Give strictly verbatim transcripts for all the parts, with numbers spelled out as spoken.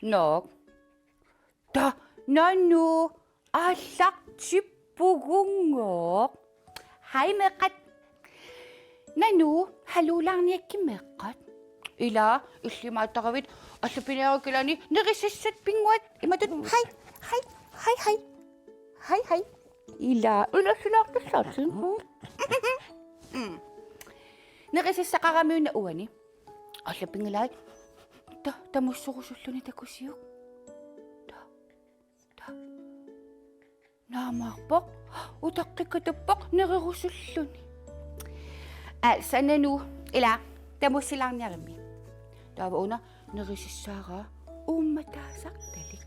Naak. Ta, Nanu, aallartippugunngooq. Hej, meeqqat. Nanu, haluulaarniakkit meeqqat. Ila, illimaattaravit, allapiniarukilani, nerisassat pinnguat, imatut, hej, hej, hej, hej. Hej, hej. Ila, ila, silaartussaatsin. Mm. Nerisassaqaramiuna uani. Allapinngilai. Ta, tamussurusulluni takusiuk. Ta, ta. Naamaarpoq. Utaqqikatappoq nererusulluni. Altså, Nanu, ila, tamussilaarniarimmi. Taava una nerisassaaraa uummataasartalik.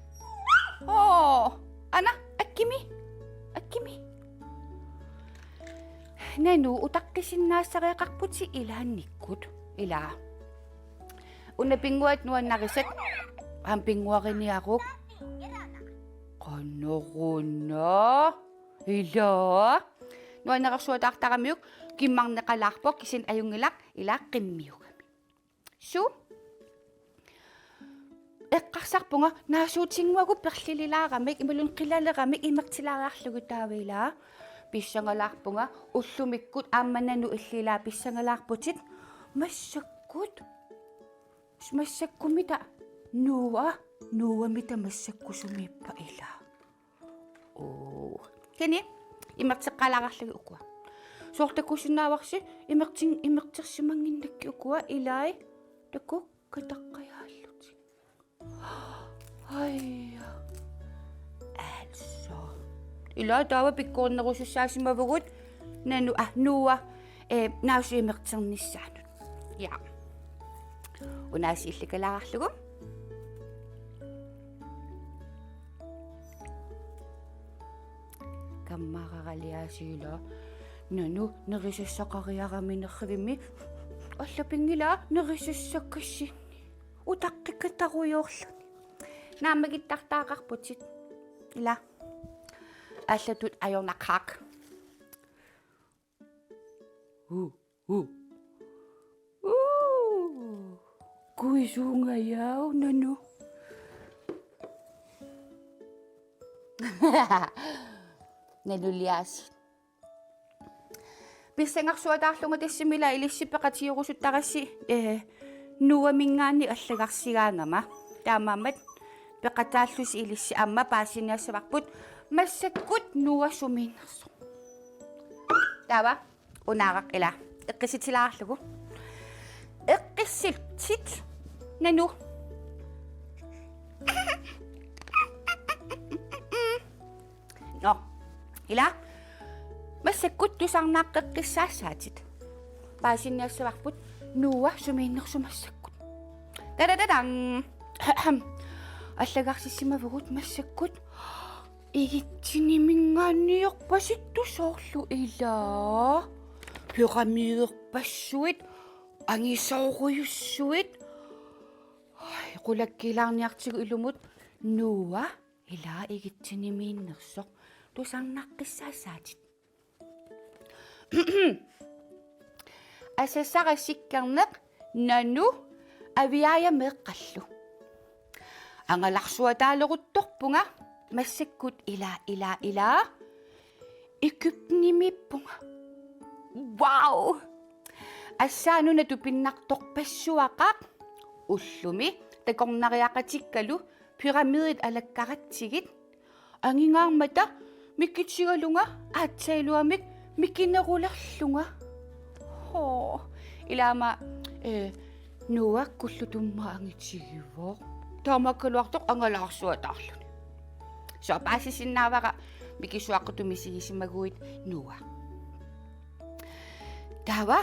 Oo, ana, akkimi, akkimi. Nanu, utaqqisinnaassariaqarputit ilaannikkut, ila. Una pinnguat nuannarisat, aamma pinnguariniaruk. Qanoruna, ila. Nuannersuataartaramiuk, kimmarneqalaarpoq, kisianni ajunngilaq, ila qimmiugami. Suu? Eqqarsarpunga naasuutinnguagut perlililaaramik, imaluunniit qilaleramik imertilaariarlugit, taava ila. Pissangalaarpunga ullumikkut aamma Nanu illit ila pissangalaarputit. Massakkut. Massakkumita Noah, Noahmita massakkut sumiippa ila. Oo. Kini, imerteqqalaarlugit ukua. Soorlu takusinnaavarsi, imertin-, imertersimannginnakkit ukua, ilai, taku, kataqqajaallutik. Aja. Altså. Ila taava pikkorinnerusussaasimavagut, Nanu, ah, Noah, eh, naasut imerternissaannut. Ja. Unaasiillikalaarlugu. Kammararaliaasiila Nanu nerisassaqariarami nerrivimmi allapinngilaa nerisassakassinni utaqqikatarujoorluni. Naammagittartaaqarputit. Ila. Allatut ajornaqaaq. Uu, uu. Uu. Kuisuungajaaq, Nanu. Nanuliaasiit. Pissangarsuataarlunga tassami ila ilissi peqatigerusuttarassi, eh, Noahminngaanniit allagarsigaangama. Taamaammat peqataallusi ilissi aamma paasiniassavarput massakkut Noah sumiinnersoq. Taava unaaraq ila eqqissitilaarlugu. Eqqissiltit, Nanu. Nå. Ila. Massakkut tusarnaaqqeqqissaassaatit. Paasiniassavarput Noah sumiinnersoq massakkut. Tadadadang. Allagarsissimavugut massakkut. Igitsiniminngaanniorpasittoq soorlu ila. Pyramiderpassuit, angisoorujussuit. Ai, qulakkiilaarniartigu ilumut Noah ila igitsinimiinnersoq. Tusarnaaqqissaassaatit. Asassara Sikkerneq, Nanu, Aviaja meeqqallu. Angalarsuataaleruttorpunga massakkut ila, ila, ila. Egyptenimiippunga. Wow! Assaanuna tupinnartorpassuaqaaq. Ullumi takornariaqatikkalu pyramidit alakkaratsigit. Angingaarmata mikitigalunga aatsaagiluamik mikinerulerlunga. Hoo, ilaama, eh, Noah kullutumma angitigivoq. Taamaakkaluartoq angalaarsuataarluni. Soo, paasisinnaavara mikisuaqqutut misigisimaguit Noah. Taava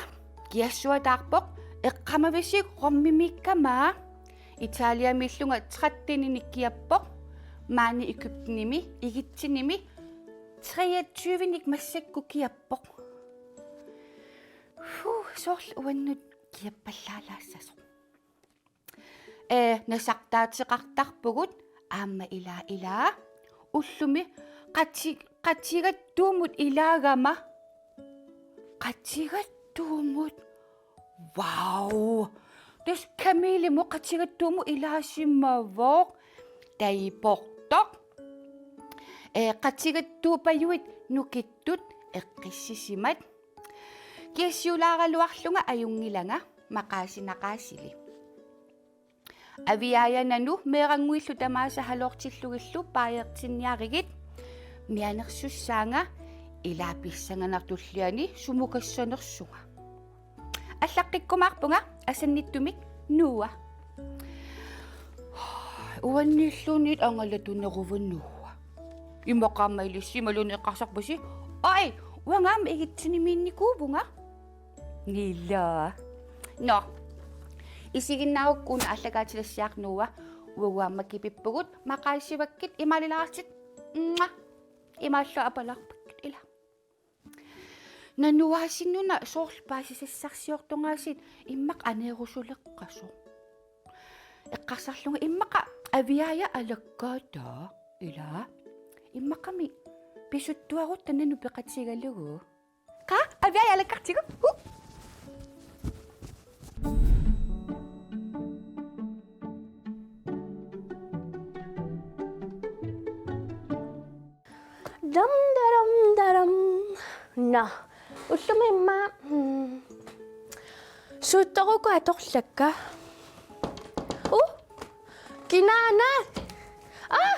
kiassuataarpoq eqqaamavisiuk Romimiikkama. Italiamiillunga tretteninik kiappoq. Maani Egyptenimi, igitsinimi treogtyvenik massakkut kiappoq. Huh, soorlu uannut kiappallaalaassasoq. Eh, nasartaateqartarpugut aamma ila, ila. Ullumi qati-, qatigattuumut ilaagama. Qatigattuumut. Wow! Tassa kamelimut qatigattuumut ilaasimavoq. Tajiportoq. Ee, qatigattuupajuit nukittut eqqissisimat. Kiassiulaaraluarlunga ajunngilanga maqaasinaqaasili. Aviaja Nanu meerannguillu tamaasa halortillugillu paajertinniarigit. Mianersussaanga, ilaa pissanganaq tulliani sumukassanersunga. Allaqqikkumaarpunga asannittumik Noah. Uannilluunniit angalatuneruva Noah. Immaqa aamma ilissi imaluunniit eqqarsarpasi: Oj, uanga aamma igitsinimiinnikuuvunga. Ilaa. Nå. Isiginnaarukku una aallakaatilassiaq Noah, uagut aamma kipippugut, maqaasivakkit, imaalilaartit. Mua. Imaallu apalaarpakkit, ilaa. Nanuaasinnuna soorlu paasisassarsiortungaasiit immaqa aneerusuleqqasoq. Eqqarsarlunga immaqa Aviaja alakkaataa, ilaa. Immaqami pisuttuarutta Nanu peqatigalugu. Qaa, Aviaja alakkartigu. Hu. Dam, daram, daram. Nå. Ullumi immaqa, mm, suuttoruku atorlakka. Uh, kinaana. Ah!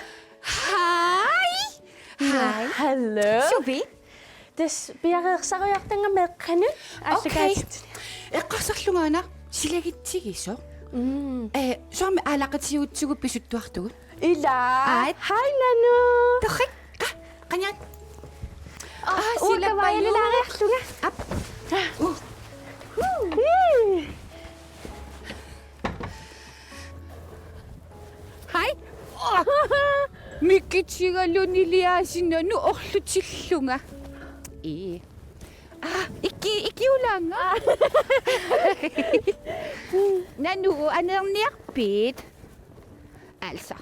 Hej. Hej. Hallo. Suvit? Tassa piareersariartanga meeqqanut. Okay. Aallakaatitut. Eqqarsarlungaana silagitsigisoq. Mm. Ee, soormi aalaqqatigiutsigu pisuttuartugut? Ilaa. Aat. Hej, Nanu. Torrak. Qa-, qaniat. Ah, aa, uanga sila paju. Kavaalilaariarlunga. Ap. Uh. Hii. Hej. Oh. Mikitigaluni iliaasinnut orlutillunga. Ii. Ah, iki, ikiulaanga. Nanu, aneerniarpit? Altså.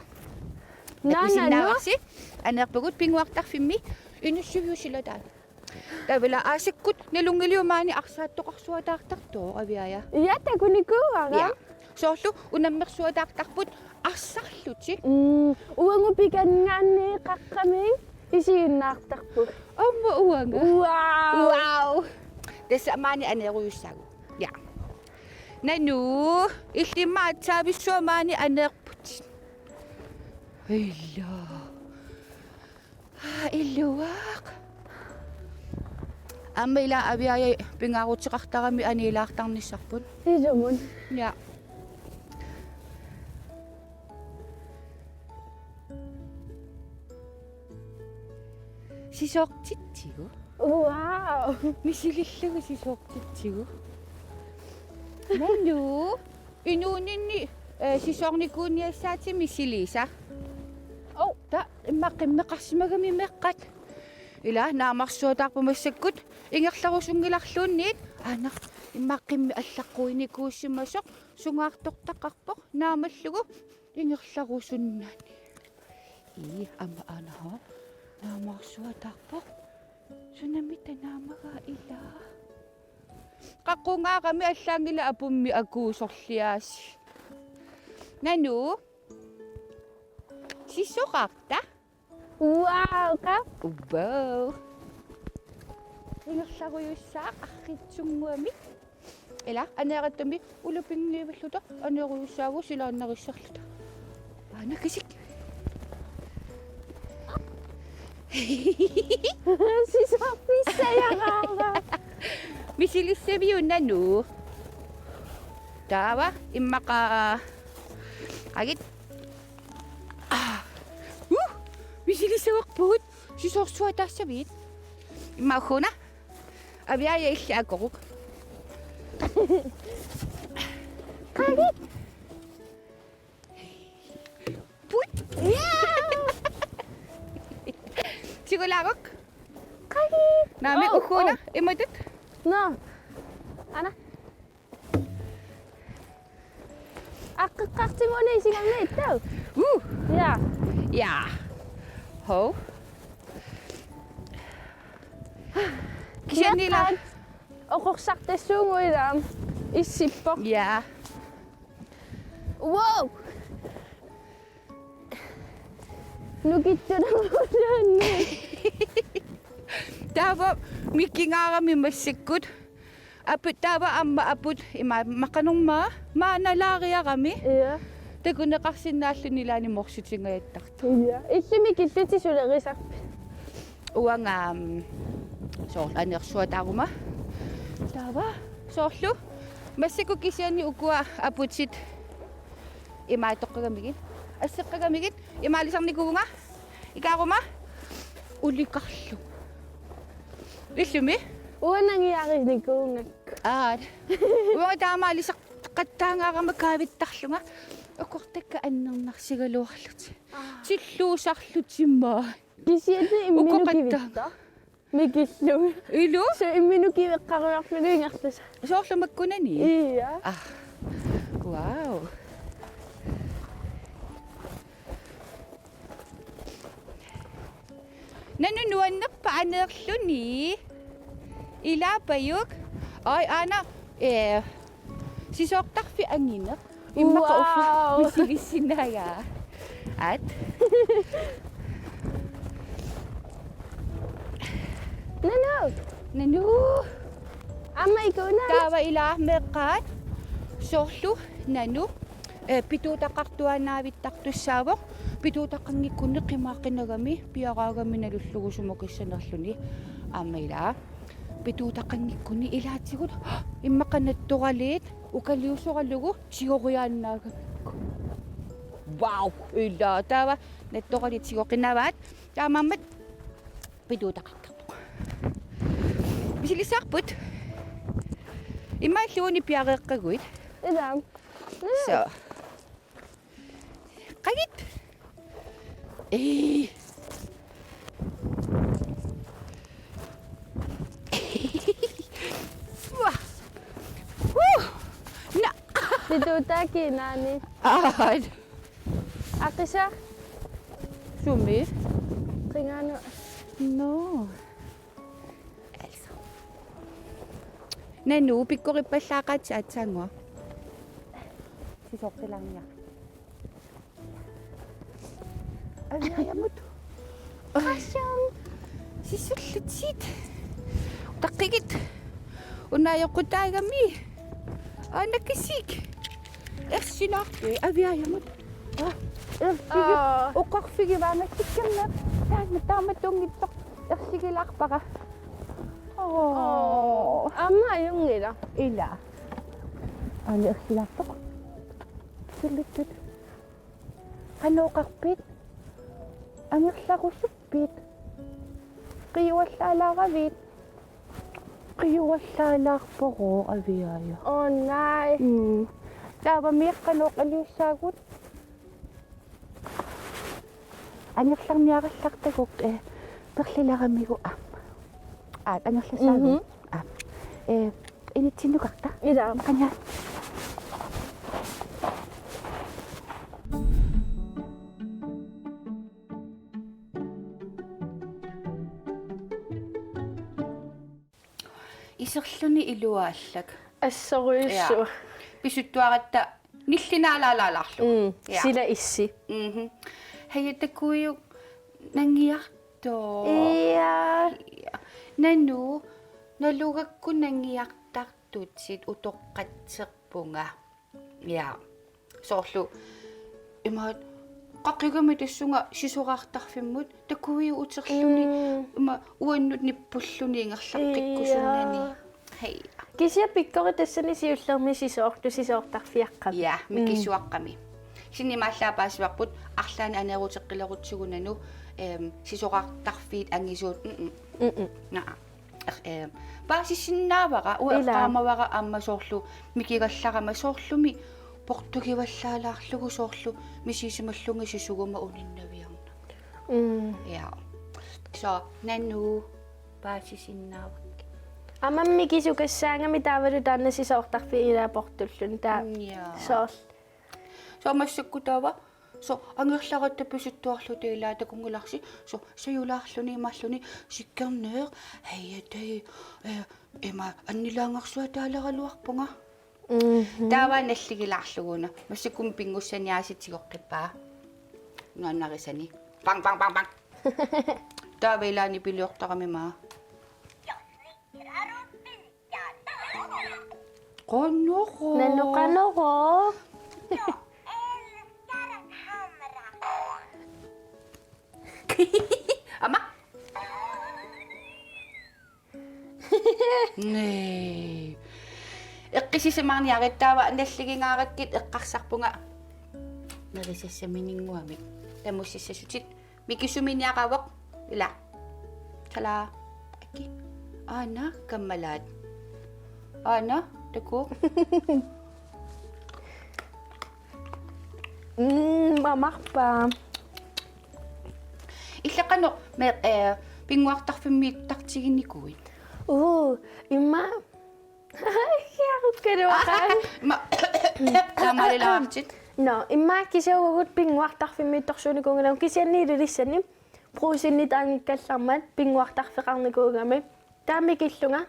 Nå, Nanu. Nakusinnaavarsi, aneerpugut pinnguartarfimmi, inussiviusilataan. Tavila aasakkut nalunngiliuk maani arsaattoqarsuataartartoq, Aviaja? Ja, takunikuuara. Ja. Soorlu unammersuataartarput arsarlutik. Mm, uagut pikangaanneeqqaqqamik isiginnaartarput. Aamma uanga. Wow. Wow. Tassa maani aneerujussaagut. Ja. Nanu, illimmi aatsaavissuaq maani aneerputit. Ilaa. Aa, iluaq. Aamma ila Aviaja pingaaruteqartarami aniilaartarnissarput. Ilumut. Ja. Sisoortitsigu. Wow. Misilillugu sisoortitsigu. Nanu. Inuuninni, eh, sisoornikuunniassaatit misilisa. Ov, taava immaqa qimmeqarsimagami meeqqat. Ila naamarsuataarput massakkut ingerlarusunngilarluunniit. Aana immaqa qimmit allaqquinikuusimasoq sungaartortaqarpoq naamallugu ingerlarusunnani. Ii, aamma aana. Naamarsuataarpoq. Sunamita naamagaa ila. Qaqqungaarami allaanngilaq apummi akuusorliaasi. Nanu. Sisoqarta. Wow, qa. Wow. Ingerlarujussaaq arriitsunnguamik. Ila aneerattami ulapinngivilluta aneerujussaagut silaannarissarluta. Aana kisik. Sisoorfissajaraara. Misilissaviuk Nanu? Taava immaqa agit. Ah. Uh, misilissavarput. Sisoorsuataassavit? Immaqa una. Aviaja illit akoruk. Qagit. Put. Ja. Tigulaaruk. Qagit. Naamik. Oh, ugguuna. Oh. Imatut. Nå. Aana. Aqqeqqartigu una isigaanni ittau. Uh. Ja. Ja. Hov. Kisianni ila. Meeqqat oqorsartassuugut ila. Issippoq. Ja. Wow! Nukittunerulaanni. Taava mikigaarami massakkut. Aput taava aamma aput ima maqanerma maanalaariarami. Ja. Takuneqarsinnaalluni ilaanni morsutinngajattart. Ja. Illit mikillutit sulerisarpit? Uanga, mm, soorlu anersuataaruma. Taava soorlu massakkut kisianni ukua aputit imaattoqqagamigit. Asseqqagamigit imaalisarnikuuvunga. Ikaaruma ulikarlu. Illumi? Uanga nangiarinikuugakku. Aat. Uanga taamaalisartaqattaangaarama kaavittarlunga. Ukortakka annernarsigaluarlutik. Aa. Tilluusarlutimmaa. Kisianni imminut ukoqattaanga kivittoq. Mikillugu. Ilu? Suu imminut kiveqqarujarlugu ingerlasoq. Soorlu makkunani? Ja. Ah. Wow. Nanu nuannerpa aneerluni? Ilaapajuk. Ai, aana, eh, sisoortarfik angineq. Immaqa uffa. Wow. Misigissinnaagaq. Aat. Nanu. Nanu. Aamma ikuuna. Taava ilaa meeqqat. Soorlu nanu. Eh, pituutaqartuaannavittartussaavoq, pituutaqanngikkunni qimaaqinagami, piaraagami nalullugu sumukissanerluni, aamma ilaa. Pituutaqanngikkunni ilaatigut, immaqa nattoraliit, ukaliusoralugu, tigoriaannaagamikku. Wow, ilaa, taava nattoraliit tigoqinavaat, taamaammat pituutaqartarpoq. Misilissavarput. Imaalluni piareeqqaguit. Ilaa. So. Qagit. Ee. Wah. Woo. Na. Pituutaq kinaani. Aa. Aqisaq. Sumi? Qingaanu. No. Altså. Nanu, pikkorippallaaqaatsit aatsaannguaq. Sisoqqilaarniaq. Aviajamut. Qasam. Sisullutit. Taqqigit. Unaajoqqutaagami. Anakisik. Ersilaarpi aviajamut. Ah, ersigip. Aa. Oqarfigivaanga tikkerna. Taanna taama tunngitsoq. Ersigilaarpara. Oo. Oo. Aamma ajunngilaq. Ilaa. Aana ersilaartoq. Sisullutit. Qanoq oqarpit? Angerlarusuppit? Qiuallaalaaravit? Qiuallaalaarpoq aviaja. Oh, nej. Mm. Taava meeqqat qanoq aliussaagut? Angerlarniarallartagut, eh, perlileramigu aamma. Aa, angerlassaagut. Mhm. Aa. Eh, initsinnukarta? Ilaa. Qanga. Iserluni iluaallak. Assorujussuaq. Ja. Pisuttuaratta nillinaalaalaarlugu. Mm, ja. Sila issi. Mhm. Hej, takuiuk nangiartoq. Ja. Ja. Nanu, nalugakku nangiartartutit utoqqatserpunga. Ja. Soorlu imaat qaqigami tassunga sisorartarfimmut takuiuk uterluni. Mm. Ima uannut nippulluni ingerlaqqikkusunnani. Ja. Hej. Kisianni pikkorik tassani siullermi sisoortut sisoortarfiaqqamik. Ja, mm, mikisuaqqamik. Kisianni imaallaat paasivarput arlaannik aneeruteqqilerutsigu nanu, ehm, sisorartarfiit angisuut. Mm-mm. Mm-mm. Naa. Eh, paasisinnaavara, uanga, ilaa, eqqaamavara aamma soorlu mikigallarama soorlumi portugivallaalaarlugu soorlu misigisimallunga sisuguma uninnaviarnanga. Mm. Ja. So, nanu paasisinnaavat. Aamma mikisukassaagami taavalu taanna sisoortarfik ilaa portulluni taava. Mm, ja. Soorlu. So massakkut taava, so angerlaratta pisuttuarluta ilaa takunngilarsi, so sajulaarluni imaalluni sikkerneq, hej, atai, eh, ima annilaangarsuataaleraluarpunga. Mhm. Taava nalligilaarlugu una. Massakkut pinngussani aasiit tigoqqippaa. Nuannarisani. Pang, pang, pang, pang. Taava ilaanni piliortarami maa. Qanoq. Nanu qanoq. Aamma. Nee. Eqqissisimaarniarit taava nalligingaarakkit eqqarsarpunga. Nerisassamininnguamik. Tamussissasutit. Mikisuminiaravoq. Ila. Tala. Aki. Aana kammalaat. Aana taku. Mm, mamarpaa. Illeqqanoq me eh pinnguartarfimmiittartiginikuit. Uu, imma. Kiarukkaluaqaanga. Ma. Taamalilaartit. No, imma kisianni uagut pinnguartarfimmiittorsuunikuunngilagut kisianni Ilulissani. Brugsenit taanngikkallarmat pinnguartarfeqarnikuugami. Taamikillunga.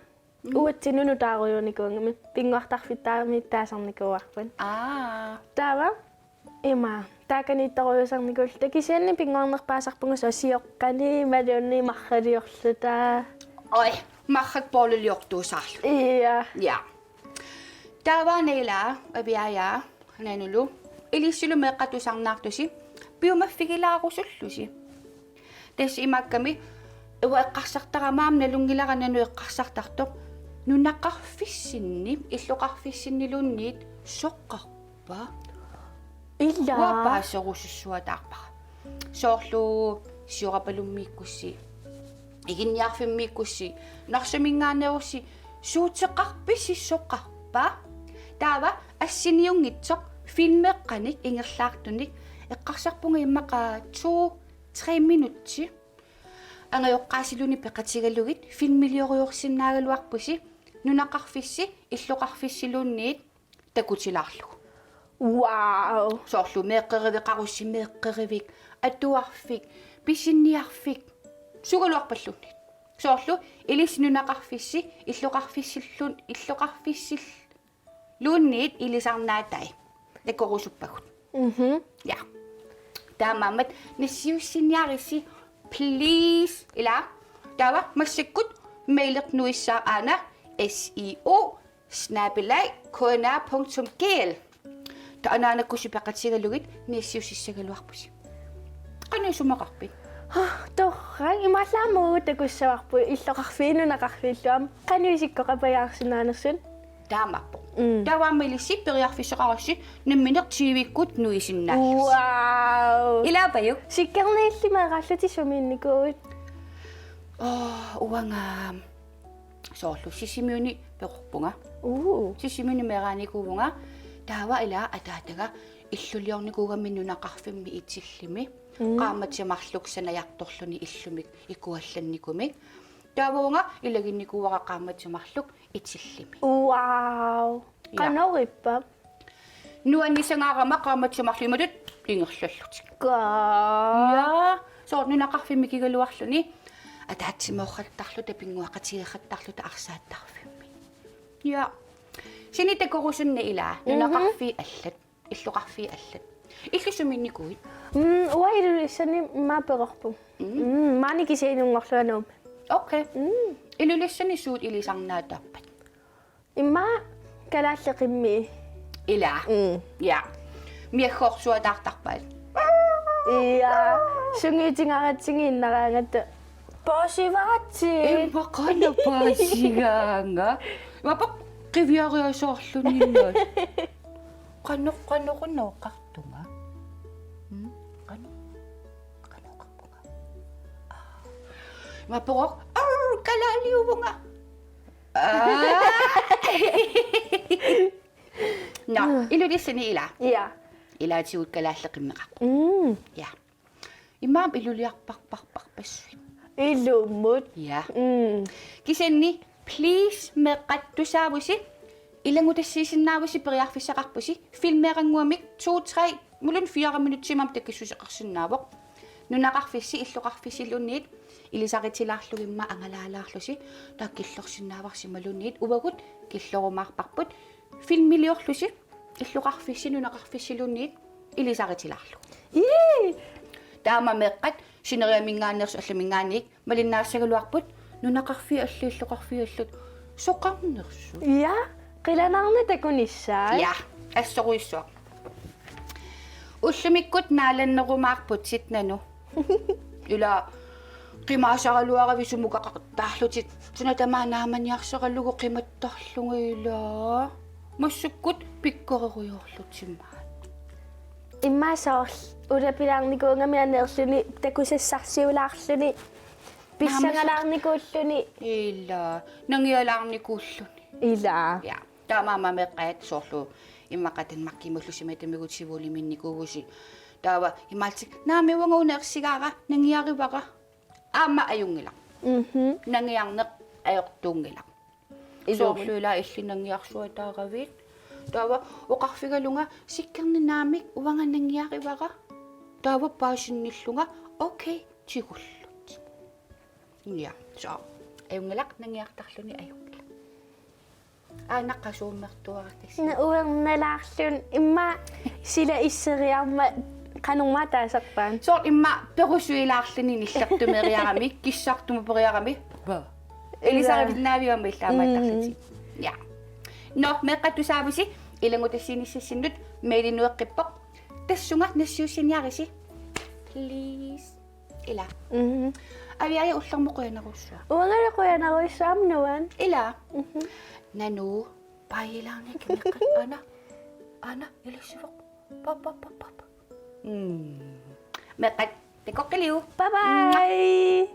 Uatsinnut nutaarujuunikuugami. Pinnguartarfik taamaallaat taasarnikuuarput. Aa. Taava. Ima. Taakaniittorujuusarnikuulluta kisianni pinnguarnerpaasarpunga soorlu sioqqani imaluunniit marraliorluta. Oj, marrak bolleliortuusaarluta. Ja. Ja. Taava Nila, Aviaja, Nanulu. Ilissilu meeqqat tusarnaartusi. Piumaffigilaarusullusi. Tassa imaakkami uanga eqqarsartarama aamma nalunngilara Nanu eqqarsartartoq. Nunaqarfissinni, illoqarfissinniluunniit soqarpa? Ila. Uanga paaserusussuataarpara. Soorlu siorapalummiikkussi, iginniarfimmiikkussi, Narsaminngaanneerussi, suuteqarpisi soqarpa? Taava assiniunngitsoq filmeqqanik ingerlaartunik eqqarsarpunga immaqa to, tre minutsi. Angajoqqaasiluunniit peqatigalugit filmiliorujussuarsinnaagaluarpusi nunaqarfissi illoqarfissiluunniit takutilaarlugu. Wow. Soorlu meeqqeriveqarussi meeqqerivik, atuarfik, pisiniarfik, sugaluarpalluunniit. Soorlu ilissi nunaqarfissi illoqarfissilluun-, illoqarfissil- luunniit ilisarnaatai. Takorusuppagut. Mhm. Ja. Taamaammat nassiussiniaritsi, please. Ila. Taava massakkut mailertuussaagut aana S I O snabel-a K N R punktum G L. Taava anaanakkussi peqatigalugit nassiussissagaluarpusi. Qanoq isumaqarpit? Torrak, imaallaat aamma takussavarput illoqarfiit nunaqarfiillu aamma qanoq isikkoqapajaarsinnaanersut. Taamaappoq. Mm. Taava aamma ilissi periarfissaqarussi nammineq T V-kkut nuisinnaallusi. Wow. Ilaapajuk? Sikkerniilli meeraallutit sumiinnikuuit? Åh, uanga. Soorlu Sisimiuni peqarpunga. Uu. Sisimiuni meeraanikuuvunga. Taava ila ataataga illuliornikuugami nunaqarfimmi Itillimi. Mm. Qaammatit marluk sanajartorluni illumik ikuallannikumik. Taava uanga ilaginnikuuara qaammatit marluk Itillimi. Wow. Ja. Qanoq ippa? Nuannisangaarama qaammatit marluk imatut ingerlallutik. Kaa. Ja, soorlu nunaqarfimmi mikigaluarluni ataatsimoortarluta pinnguaqatigeertarluta arsaattarfimmi. Ja. Sini takorusunneq ila, mhm, nunaqarfiit allat, illoqarfiit allat. Illit sumiinnikuuit? Mm, uanga Ilulissani maani peqarpunga. Mm. Mm, maani kisianni inunngorlunga Nuummi. Okay. Mm. Ilulissani suut ilisarnaataappat? Immaqa kalaallit qimmii. Ila. Mm. Ja. Miaggoorsuataartarpaat. Ja. Sungiutigaaratsigit innaraangatta. Paasivaatsit. Immaqa qanoq paasigaanga. Imaappoq qiviariasaarluni. Qanoq, qanoq nooqqartunga. Mm? Qanoq? Qanoq nooqqarpunga. Aa. Imaappoq, arr, kalaaliuvunga. Aa. Nå, mm, Ilulissani ila. Ja. Ilaatigut kalaallit qimmeqarput. Mm. Ja. Immaqa iluliarparparparpassuit. Ilumut. Ja. Mm. Kisianni, please, meeqqat tusaavusi, ilanngutassiisinnaavusi, periarfissaqarpusi, filmeerannguamik to, tre, imaluunniit fire minutsit aamma takissuseqarsinnaavoq. Nunaqarfissi illoqarfissiluunniit ilisaritilaarlugit aamma angalaalaarlusi, taava killorsinnaavarsi imaluunniit uagut killorumaarparput, Filmiliorlusi illoqarfissi nunaqarfissiluunniit ilisaritilaarlugu. Ii! Taama meeqqat sineriamminngaanneersut allaminngaanniit malinnaassagaluarput nunaqarfiit allat illoqarfiit allat soqarnersut. Ja, qilanaarnata takunissaat. Ja, assorujussuaq. Ullumikkut naalannerumaarputit, Nanu. Ila qimaasaraluaravit sumukaqartarlutit. Suna tamaat naamaniarsaralugu qimattarlugu ila. Massakkut pikkorerujoorlutit maani. Immaqa soorlu ulapilaarnikuugami aneerluni takusassarsiulaarluni. Pissangalaarnikuulluni. Ila, nangialaarnikuulluni. Ila. Ja, taamaammat meeqqat soorlu immaqa Danmarkimullu simatamigut Tivoliminnikuuvusi. Taava imaattoq naamik uanga una ersigaara nangiarivara. Aamma ajunngilaq. Mhm. Nangiarneq ajortuunngilaq. Ilumut. Soorlu ila illit nangiarsuataaravit. Taava oqarfigalunga sikkerni naamik uanga nangiarivara. Taava paasinnillunga okay tigullutit. Ja, so. Ajunngilaq nangiartarluni ajunngilaq. Aana qasuummertuartasi. Na uernalaarlun immaqa sila isseriarmat qanormaa taasarpaat. Soorlu immaqa perusuilaarluni nillertumeriarami, kissartumuperiarami. Ba. Ilisarivillaavigamma illaamaattarlutik. Mm. Ja. Nå, meeqqat tusaavusi, ilanngutassiinissassinnut mailinueqqippoq. Tassunga nassiussiniarisi. Please. Ila. Mhm. Aviaja, ullormut qujanarsuaq. Uangalu qujanarsuaq, Nuan. Ila. Mhm. Nanu, baajilaarnikkit meeqqat, aana, aana, ilissivoq. Pap, pap, pap, pap. Mm. Meeqqat, takoqqiliuk. Bye bye.